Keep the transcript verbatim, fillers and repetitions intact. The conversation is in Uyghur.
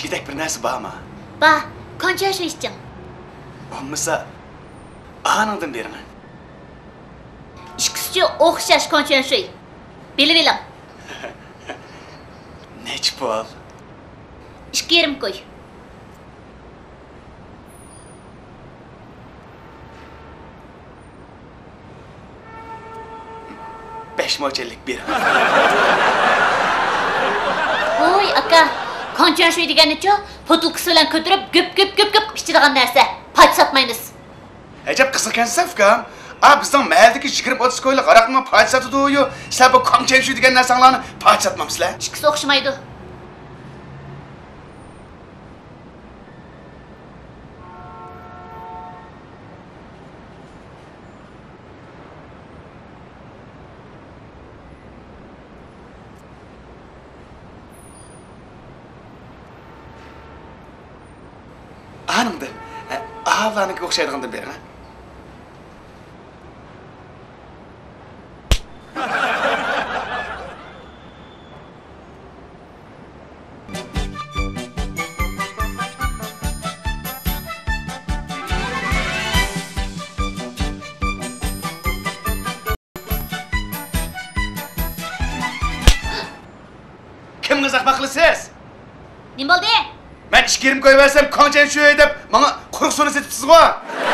ئىچكۈدەك بىر نەرسە بارمۇ؟ بار، كاڭچۈەنشۈي ئىچىڭ. بولمىسا، ئانىڭدىن بېرىڭە. ئىككىسىچۇ ئوخشاش كاڭچۈەنشۈي. بىلىۋېلىڭ. نەچچە پۇل؟ ئىككى يېرىم كوي. بەش موچەنلىك بېرىڭ. ۋوي ئاكا، كاڭچۈەنشۈي دېگەننىچۇ، پوتۇلكىسى بىلەن كۆتۈرۈپ گۈپ گۈپ گۈپ گۈپ ئىچىدىغان نەرسە. پاچ ساتمايمىز. ئەجەب قىزىق ئىكەنسىز ئۇكام. ئا، بىزنىڭ مەھەللىدىكى يىگىرمە ئوتتۇز كويلۇق ھاراقنىمۇ پاچ ساتىدۇ. سىلەر بۇ كاڭچۈەنشۈي دېگەن نەرسەڭلارنى پاچ ساتمامسىلەر؟ ئىككىسى ئوخشىمايدۇ. ئانىڭدىن، ئاۋۇلارنىڭكىگە ئوخشايدىغاندىن بېرىڭ. كىمگە زەخمەت قىلىسىز؟ نېمە بولدى؟ مەن ئىككى يېرىم كوي بەرسەم، كاڭچۈەنشۈي دەپ ماڭا قۇرۇق سۇنى سېتىپسىزغۇ؟